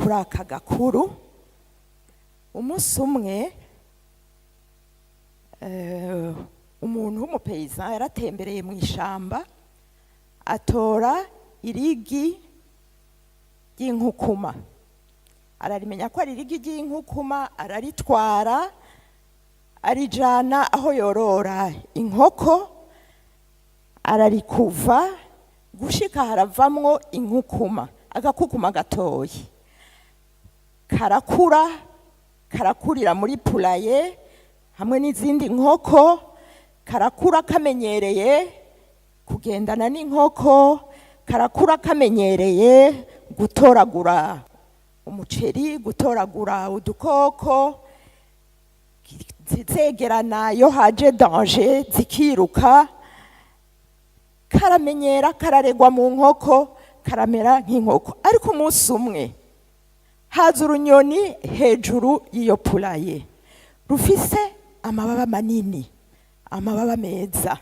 Kuri aka gakuru, umunsi umwe umuntu w'umu paysan yaratembereye mu ishamba, atora irigi ry'inkukuma, ararimenya ko ari irigi ry'inkukuma, araritwara, arijana aho yorora inkoko, ararikuva gushika haravamwo inkukuma, agakukuma gatoyi. Karakura, karakurira muri poulailler hamwe n'izindi nkoko, karakura kamenyereye kugendana n'inkoko, karakura kamenyereye gutoragura umuceri, gutoragura udukoko, zegerana iyo haje danger zikiruka. Karamenyera, kararegwa mu nkoko, karamera nk'inkoko. Ariko umunsi umwe haza urunyoni hejuru y'iyo poulailler, rufise amababa manini, amababa meza.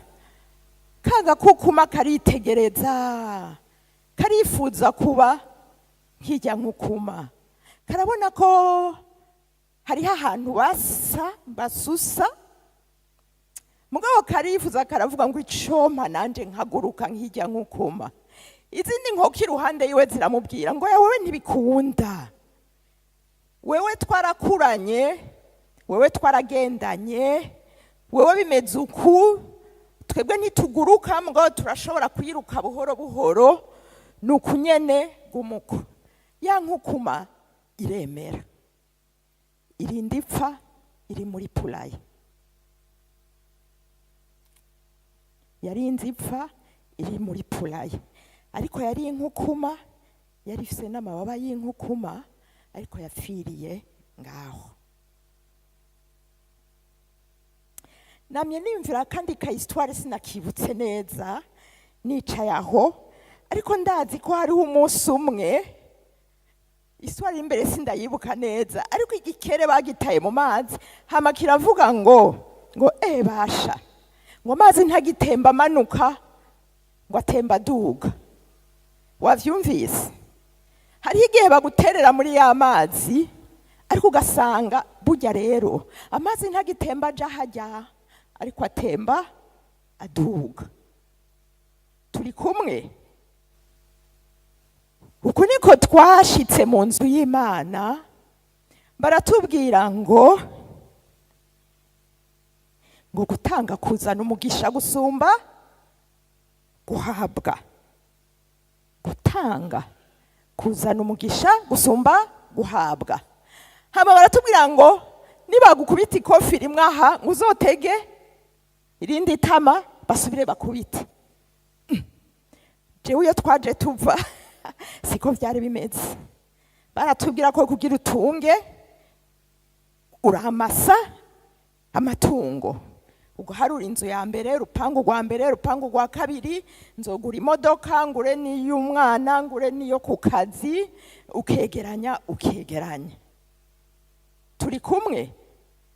Kagakukuma karitegereza, karifuza kuba nk'ijya nkukuma. Karabona ko hariho ahantu basa, basusa, mugabo karifuza, karavuga ngo: "Icompa nanje nkaguruka nk'ijya nkukuma." Izindi nkoko iruhande yiwe ziramubwira ngo: "Wewe ntibikunda, wewe twarakuranye, wewe twaragendanye, wewe bimeze uku. Twebwe ntituguruka, mugabo turashobora kwiruka buhoro buhoro. Ni ukunyene gumuko." Ya nkukuma iremera, irinda ipfa iri muri poulailler. Yarinze ipfa iri muri poulailler, ariko yari inkukuma, yari ifise n'amababa y'inkukuma, ariko yapfiriye ngaho. Namye nimvira kandi ka histoire, sinakibutse neza nicaye aho, ariko ndazi ko hariho umunsi umwe, histoire imbere sindayibuka neza, ariko igikere bagitaye mu mazi, hama kiravuga ngo basha, ngo amazi ntagitemba amanuka, ngo atemba aduga. Wavyumvise? Hariho igihe baguterera muri ya mazi, ariko ugasanga burya rero amazi ntagitemba aja hajya, ariko atemba aduga. Turi kumwe? Uku niko twashitse mu nzu y'Imana, baratubwira ngo gutanga kuzana umugisha gusumba guhabwa. Gutanga kuzana umugisha gusumba guhabwa. Hama baratubwira ngo nibagukubita ikofi rimwe aha, ngo uzotege irindi tama basubire bakubite. Jewe iyo twaje tuva siko byari bimeze. Baratubwira ko kugira utunge uramasa amatungo, uguharura inzu ya mbere, urupangu rwa mbere, urupangu rwa kabiri, nzogura imodoka, ngure n'iy'umwana, ngure n'iyo ku kazi, ukegeranya, ukegeranya. Turi kumwe?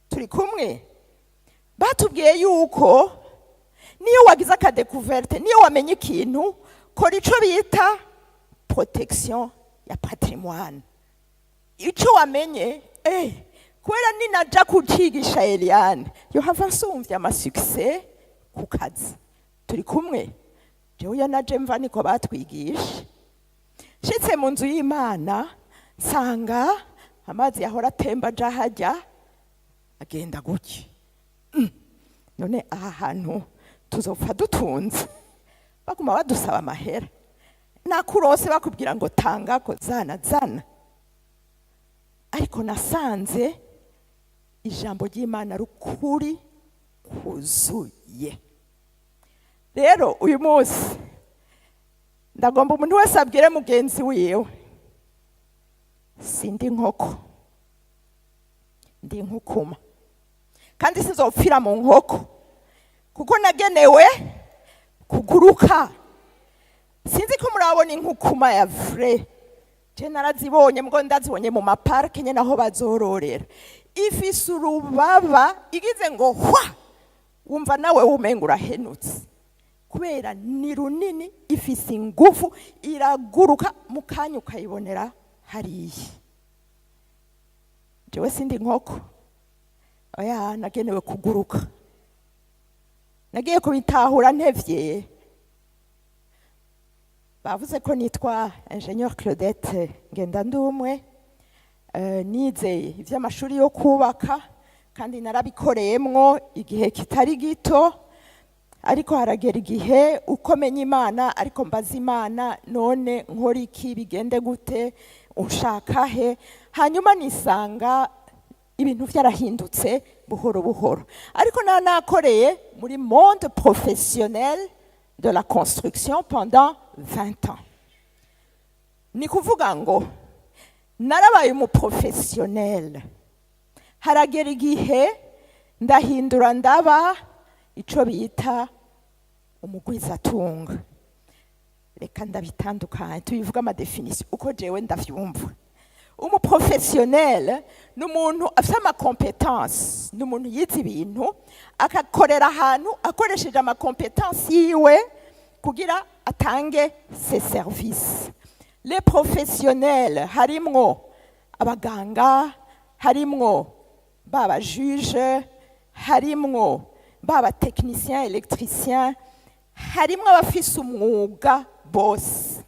Turi kumwe? Batubwiye yuko niyo wagize aka découverte, niyo wamenye ikintu, kora ico bita protection ya patrimoine, ico wamenye. Kubera ninaja kucigisha Eliane, yohava nsumvya ama succès ku kazi. Turi kumwe? Jewe iyo naje mva niko batwigisha. Nshitse mu nzu y'Imana, nsanga amazi yahora atemba aja hajya agenda gutya. None aha hantu tuzopfa dutunze, baguma badusaba amahera? Nakurose bakubwira ngo tanga ko zana zana. Ariko nasanze ijambo ry'Imana rukuri kuzuye. Rero uyu munsi ndagomba umuntu wese abwire mugenzi wiwe: sindi inkoko, ndi inkukuma, kandi sinzopfira mu nkoko, kuko nagenewe kuguruka. Sinzi ko murabona inkukuma ya vrai. Je narazibonye, mbwo ndazibonye mu ma parcs nyene aho bazororera. Ifise urubaba, igize ngo hwa, wumva nawe wumenga urahenutse, kubera ni runini, ifise ingufu, iraguruka mu kanya ukayibonera hariya. Jewe sindi inkoko, oya, nagenewe kuguruka. Nagiye kubitahura ntevye. Bavuze ko nitwa Ingénieur Claudette Ngendandumwe. Nize ivy'amashuri yo kubaka kandi narabikoreyemwo igihe kitari gito, ariko haragera igihe uko menya Imana, ariko mbaza Imana: none nkora iki? Bigende gute? Unshaka he? Hanyuma nisanga ibintu vyarahindutse buhoro buhoro, ariko nari nakoreye muri monde professionnel de la construction pendant 20 ans. Ni kuvuga ngo narabaye umuprofessionnel. Haragera igihe ndahindura, ndaba ico bita umugwizatunga. Reka ndabitandukanye, tubivuga amadéfinitions uko jewe ndavyumva. Umuprofessionnel ni umuntu afite amacompétences, ni umuntu yize ibintu, akakorera ahantu akoresheje amacompétences yiwe kugira atange ses services. Les professionnels harimwo abaganga, harimwo baba juge, harimwo baba technicien électricien, harimwo abafise umwuga bose,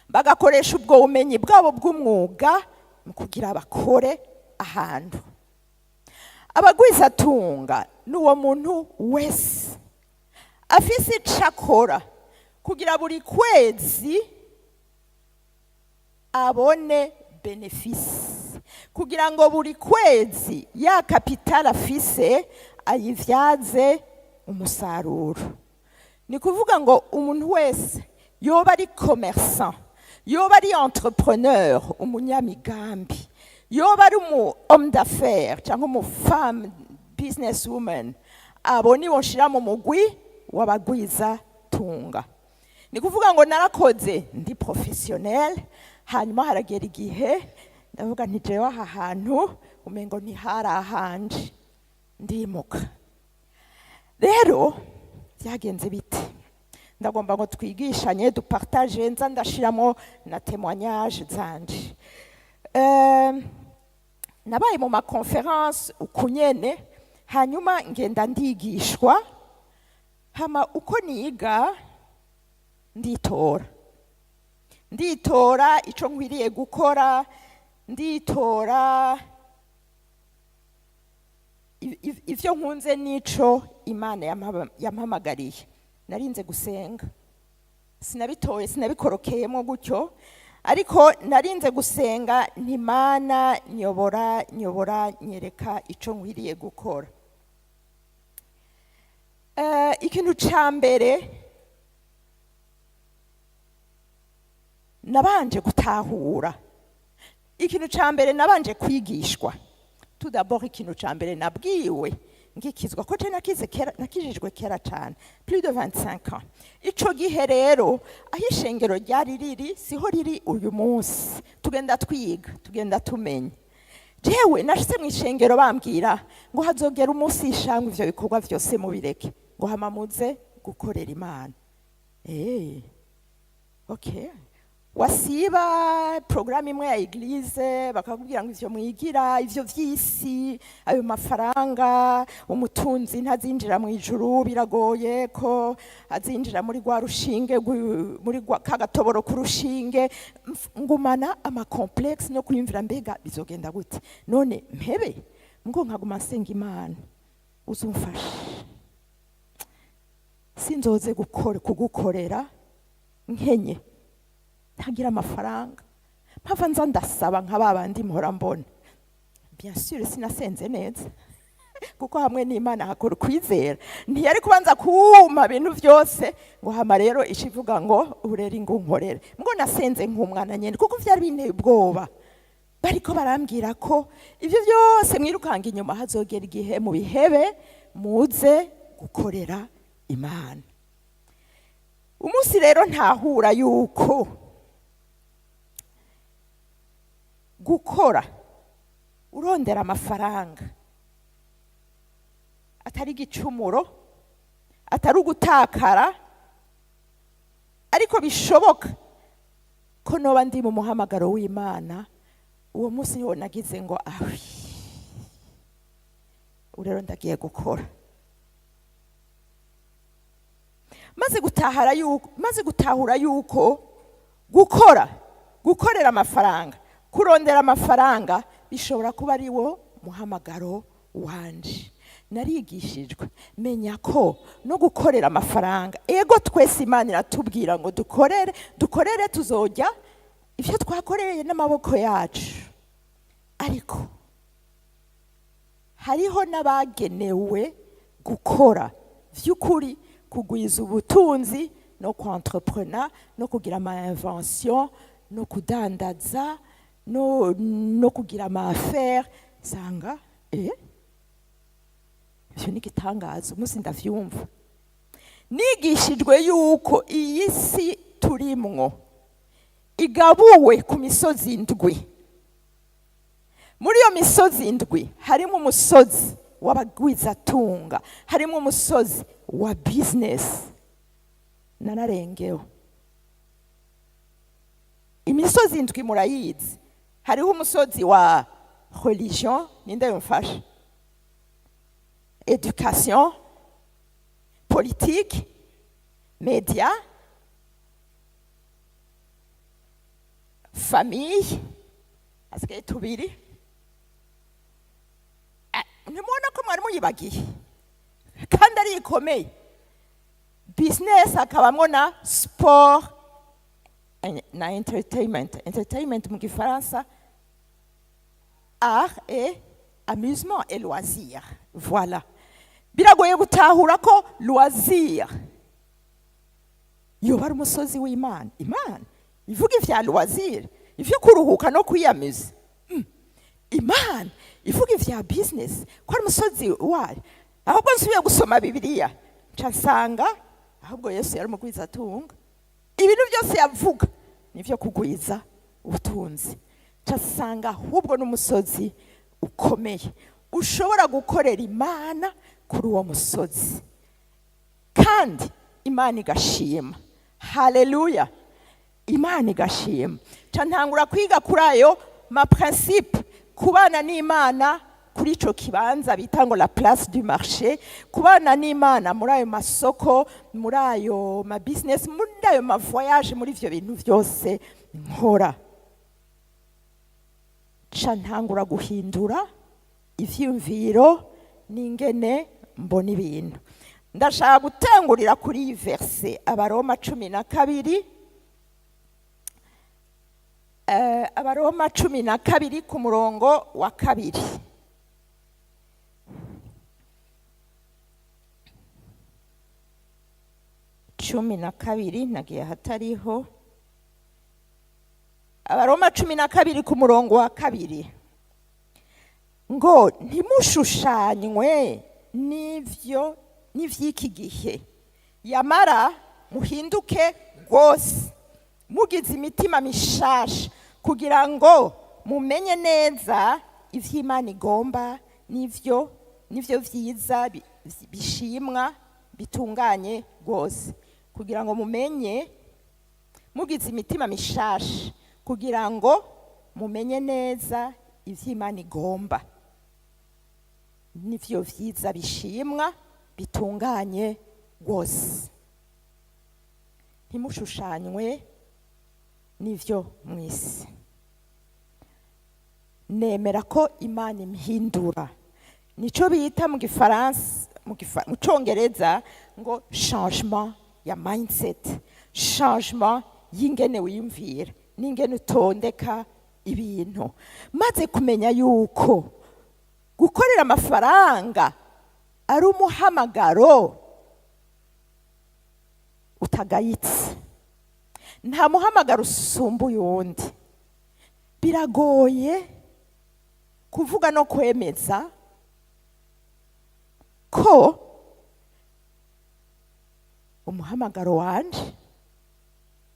bagakoresha ubwo bumenyi bwabo bw'umwuga mu kugira bakore ahantu. Abagwizatunga ni uwo muntu wese afise ico akora kugira buri kwezi abone bénéfice, kugira ngo buri kwezi ya capital afise ayivyaze umusaruro. Ni kuvuga ngo umuntu wese yoba ari commerçant, yoba ari entrepreneur, umunyamigambi, yoba ari umu homme d'affaires cyangwa umu femme business woman, abo nibo nshira mu mugwi w'abagwiza tunga. Ni kuvuga ngo narakoze ndi professionnel, hanyuma haragera igihe ndavuga nti: jewe aha hantu umengo ntihari ahanje, ndimuka. Rero byagenze bite? Ndagomba ngo twigishanye, dupartage, nza ndashiramo na témoignage zanje. Nabaye mu maconférences ukunyene, hanyuma ngenda ndigishwa, hama uko niga nditora, nditora ico nkwiriye gukora, nditora ivyo nkunze n'ico Imana yampamagariye. Narinze gusenga, sinabitoye, sinabikorokeyemo gutyo, ariko narinze gusenga ntimana nyobora, nyobora, nyereka ico nkwiriye gukora. Ikintu ca mbere nabanje gutahura, ikintu ca mbere nabanje kwigishwa, tout d'abord, ikintu ca mbere nabwiwe ngikizwa, ko je nakize kera, nakijijwe kera cane, plus de 25 ans. Ico gihe rero aho ishengero ryari riri siho riri uyu munsi. Tugenda twiga, tugenda tumenya. Jewe nashitse mu ishengero bambwira ngo hazogera umunsi ishangwa ivyo bikorwa vyose mubireke, ngo hama muze gukorera Imana. Okay, wasiba programme imwe ya église, bakakubwira ngo ivyo mwigira, ivyo vy'isi, ayo mafaranga, umutunzi ntazinjira mu ijuru, biragoye ko azinjira muri rwa rushinge, muri ka gatoboro k'urushinge. Ngumana amacomplexes no kwiyumvira: mbega bizogenda gute none mpebe? Ngo nkaguma nsenga Imana: uzumfashe, sinzoze gukora kugukorera nkenye, ntagira amafaranga, mpava nza ndasaba nka ba bandi mpora mbona. Bien sûr sinasenze neza, kuko hamwe n'Imana hakora ukwizera. Ntiyari kubanza kuma ibintu byose ngo hama rero ishivuga ngo urere ngo unkorere. Ngo nasenze nk'umwana nyene, kuko vyari binteye ubwoba. Bariko barambwira ko ibyo byose mwirukanga inyuma hazogera igihe mu bihebe, muze gukorera Imana. Umunsi rero ntahura yuko gukora urondera amafaranga atari igicumuro, atari ugutakara, ariko bishoboka ko noba ndi mu muhamagaro w'Imana. Uwo munsi niwo nagize ngo: "Awi, ubu rero ndagiye gukora." Maze gutahura yuko gukora, gukorera amafaranga, kurondera amafaranga bishobora kuba ari wo muhamagaro wanje. Narigishijwe, menya ko no gukorera amafaranga, ego, twese Imana iratubwira ngo dukorere, dukorere, tuzojya ibyo twakoreye n'amaboko yacu. Ariko hariho n'abagenewe gukora by'ukuri, kugwiza ubutunzi no kwentreprena no kugira ama invention no kudandaza no kugira ama affaire. Sanga ivyo ni igitangaza. Umunsi ndavyumva, nigishijwe yuko iyi si turimwo igabuwe ku misozi indwi. Muri iyo misozi indwi harimo umusozi w'abagwizatunga, harimo umusozi wa business. Nararengewe. Imisozi indwi murayizi. Hariho umusozi wa religion, ninde yumfasha? Education, politique, media, famille, hasigaye tubiri. Ntimubona ko mwari muyibagiye kandi ari ikomeye? Business, hakabamwo na sport na entertainment. Entertainment mu gifaransa, art et amusement et loisir. Voilà. Biragoye gutahura ko loisir yoba ari umusozi w'Imana. Imana ivuga ivya loisir, ivyo kuruhuka no kwiyamiza. Imana ivuga ivya business ko ari umusozi wayo. Ahubwo nsubiye gusoma Bibiliya, nca nsanga ahubwo Yesu yari umugwizatunga. Ibintu byose yavuga nivyo kugwiza ubutunzi. Nca nsanga ahubwo n'umusozi ukomeye, ushobora gukorera Imana kuri uwo musozi kandi Imana igashima. Haleluya! Imana igashima. Nca ntangura kwiga kuri ayo ma principe, kubana n'Imana kuri ico kibanza bita ngo la place du marché, kubana n'Imana muri ayo masoko, muri ayo ma business, muri ayo ma voyage, muri ivyo bintu byose nkora. Ca ntangura guhindura ivyiyumviro n'ingene mbona ibintu. Ndashaka gutangurira kuri iyi verset, Abaroma 12, Abaroma 12 ku murongo wa 2. 12, nagiye ahatariho. Abaroma 12 ku murongo wa 2 ngo: "Ntimushushanywe n'ivyo n'ivy'iki gihe, yamara muhinduke rwose mugize imitima mishasha, kugira ngo mumenye neza ivy'Imana igomba, n'ivyo vyiza bishimwa bitunganye rwose." Kugira ngo mumenye, mugize imitima mishasha, kugira ngo mumenye neza ivy'Imana igomba n'ivyo vyiza bishimwa bitunganye rwose. Ntimushushanywe n'ivyo mu isi. Nemera ko Imana impindura. Nico bita mu gifaransa, mu congereza ngo changement ya mindset, changement y'ingene wiyumvira n'ingene utondeka ibintu. Maze kumenya yuko gukorera amafaranga ari umuhamagaro utagayitse, nta muhamagaro usumba uyundi. Biragoye kuvuga no kwemeza ko umuhamagaro wanje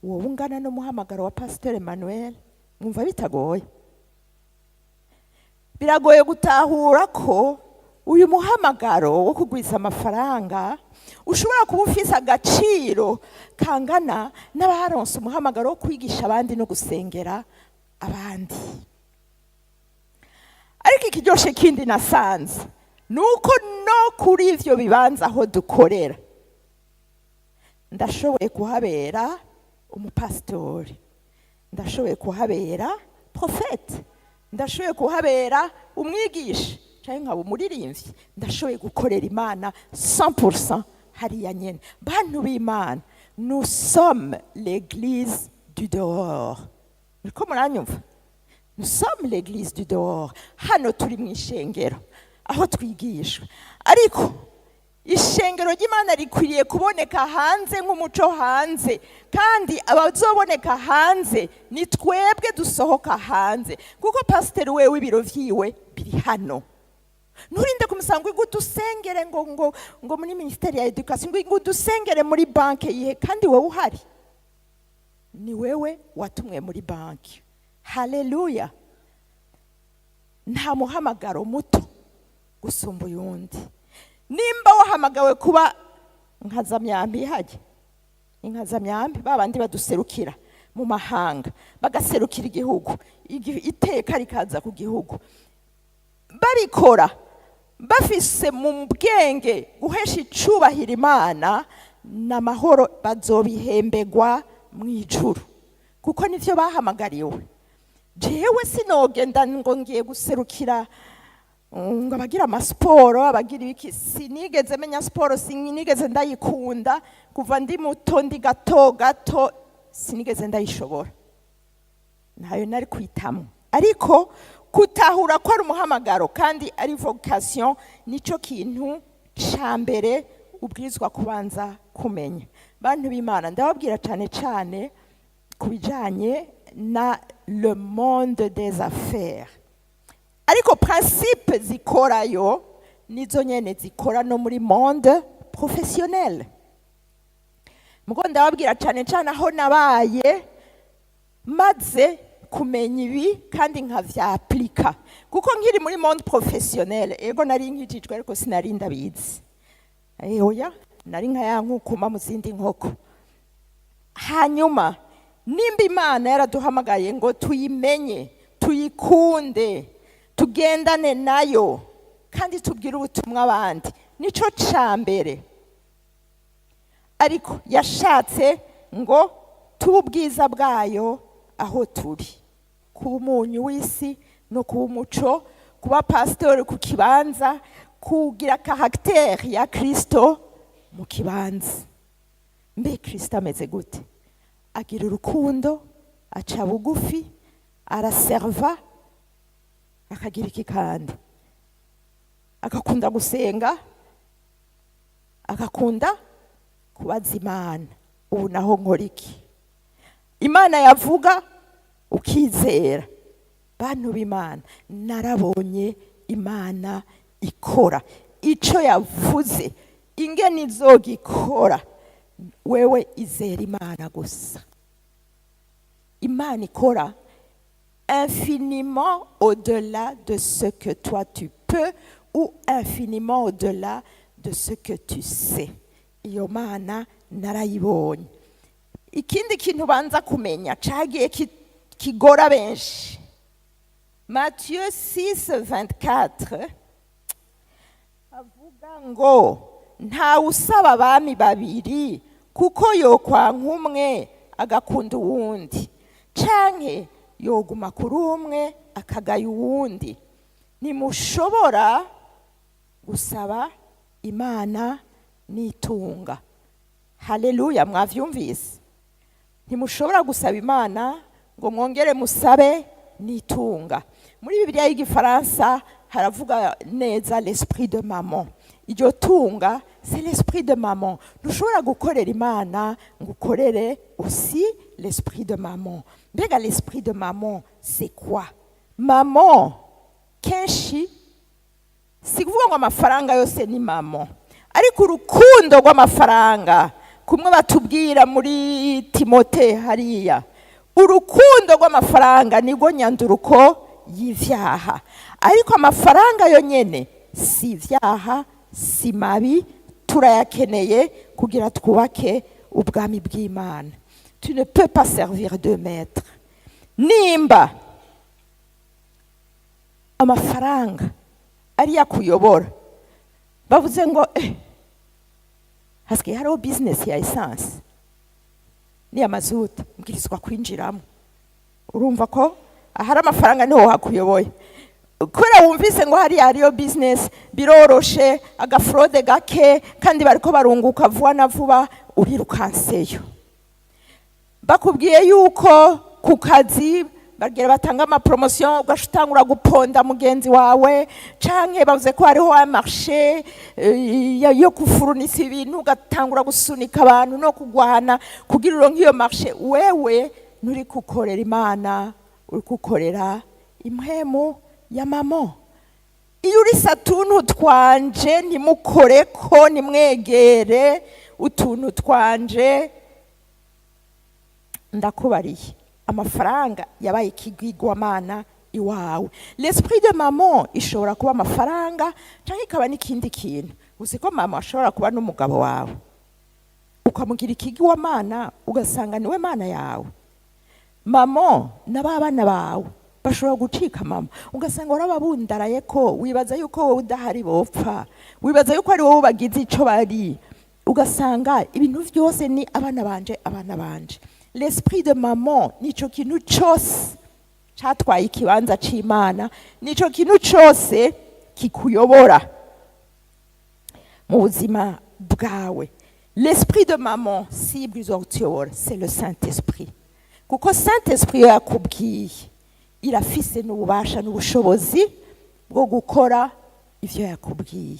wowe ungana n'umuhamagaro wa Pasiteri Emmanuel. Mwumva bitagoye? Biragoye gutahura ko uyu muhamagaro wo kugwiza amafaranga ushobora kuba ufise agaciro kangana n'abaronse umuhamagaro wo kwigisha abandi no gusengera abandi. Ikiryoshe kindi nasanze ni uko no kuri ivyo bibanza aho dukorera ndashoboye kuhabera umupasitori, ndashoboye kuhabera prophète, ndashoboye kuhabera umwigisha cyangwa nkaba umuririmbyi, ndashoboye gukorera Imana 100% hariya nyene. Bantu b'Imana, nous sommes l'église du dehors. Muriko muranyumva? Nous sommes l'église du dehors. Hano turi mu ishengero aho twigishwa, ariko ishengero ry'Imana rikwiriye kuboneka hanze nk'umuco hanze, kandi abazoboneka hanze ni twebwe dusohoka hanze, kuko pasiteri wewe ibiro vyiwe biri hano. Nturinde kumusanga ngo udusengere ngo muri ministère ya éducation, ngo udusengere muri banke yihe, kandi wowe uhari. Ni wewe watumwe muri banki. Haleluya! Nta muhamagaro muto gusumba uyundi. Nimba wahamagawe kuba nkazamyambi, hajya inkazamyambi, ba bandi baduserukira mu mahanga, bagaserukira igihugu, iteka rikaza ku gihugu, babikora bafise mu bwenge guhesha icubahiro Imana n'amahoro, bazobihembegwa mu ijuru, kuko nivyo bahamagariwe. Jewe sinogenda ngo ngiye guserukira ngo abagira amasiporo, abagira ibiki. Sinigeze menya siporo, sinigeze ndayikunda kuva ndi muto, ndi gato gato, sinigeze ndayishobora, ntayo nari kwitamo. Ariko kutahura ko ari umuhamagaro kandi ari vocation, nico kintu ca mbere ubwirizwa kubanza kumenya. Bantu b'Imana, ndababwira cyane cyane ku bijanye na le monde des affaires, ariko principe zikorayo nizo nyene zikora no muri monde professionnel. Mugo ndababwira cyane cyane aho nabaye maze kumenya ibi kandi nkavyapplika, kuko nkiri muri monde professionnel, ego nari nkijijwe, ariko sinari ndabizi. Oya, nari nka ya nkukuma mu zindi nkoko. Hanyuma nimba Imana yaraduhamagaye ngo tuyimenye, tuyikunde, tugendane nayo kandi tubwire ubutumwa abandi, nico ca mbere. Ariko yashatse ngo tube ubwiza bwayo aho turi, kuba umunyu w'isi no kuba umuco, kuba pasitori ku kibanza, kugira caractère ya Kristo mu kibanza. Mbe Kristo ameze gute? Agira urukundo, aca bugufi, araserva, akagira iki kandi? Agakunda gusenga, agakunda kubaza Imana: "Ubu naho nkora iki?" Imana yavuga ukizera. Bantu b'Imana, narabonye Imana ikora icyo yavuze, ingene izogikora. Wewe izera Imana gusa. Imana ikora infiniment au-delà de ce que toi tu peux ou infiniment au-delà de ce que tu sais. Iyo Mana narayibonye. Ikindi kintu ubanza kumenya cagiye kigora benshi, Matthieu 6 24 avuga ngo: "Ntawe usaba abami babiri, kuko yokwanka umwe agakunda uwundi, canke yoguma kuri umwe akagaya uwundi. Ntimushobora gusaba Imana n'itunga." Haleluya! Mwavyumvise? Ntimushobora gusaba Imana ngo mwongere musabe n'itunga. Muri Bibiliya y'Igifaransa haravuga neza l'esprit de Mammon. Iryo tunga, c'est l'esprit de Mammon. Ntushobora gukorera Imana ngo ukorere aussi l'esprit de Mammon. Mbega l'esprit de Mammon, c'est quoi? Mammon kenshi si kuvuga ngo amafaranga yose ni Mammon, ariko urukundo rw'amafaranga, kumwe batubwira muri Timote hariya, urukundo rw'amafaranga nirwo nyanduruko y'ivyaha. Ariko amafaranga yo nyene si ivyaha, si mabi, turayakeneye kugira twubake ubwami bw'Imana. Tu ne peux pas servir deux maîtres. Nimba Amafaranga ariyo akuyobora. Bavuze ngo hasigaye hariho business ya essence n'iya mazutu, mbwirizwa kwinjiramo. Urumva ko ahari amafaranga niho hakuyoboye, kubera wumvise ngo hariya hariyo business, biroroshe, aga fraude gake, kandi bariko barunguka vuba na vuba, urirukanseyo. Bakubwiye yuko ku kazi bagira batanga ama promotion, ugaca utangura guponda mugenzi wawe, canke bavuze ko hariho marché yo kufurunisa ibintu, ugatangura gusunika abantu no kugwana kugira uronke iyo marché. Wewe nturi gukorera Imana, uri gukorera impwemu ya Mamon. Iyo uri satuntu twanje, ntimukoreko, ntimwegere utuntu twanje. Ndakubariye, amafaranga yabaye ikigwigwamana iwawe. L'esprit de Mamon ishobora kuba amafaranga cyangwa ikaba n'ikindi kintu. Uzi ko mama ashobora kuba n'umugabo wawe, ukamugira ikigwamana, ugasanga niwe mana yawe. Mamon n'abana bawe bashobora gucika mama, ugasanga warababundaraye ko wibaza yuko wowe udahari bopfa, wibaza yuko ari wowe bagize ico bari, ugasanga ibintu byose ni abana banje, abana banje. L'esprit de Mamon nico kintu cose catwaye ikibanza c'Imana, nico kintu cose kikuyobora mu buzima bwawe. L'esprit de Mamon si ibwirizwa kutuyobora, c'est le Saint Esprit, kuko Saint Esprit iyo yakubwiye irafise n'ububasha n'ubushobozi bwo gukora ivyo yakubwiye.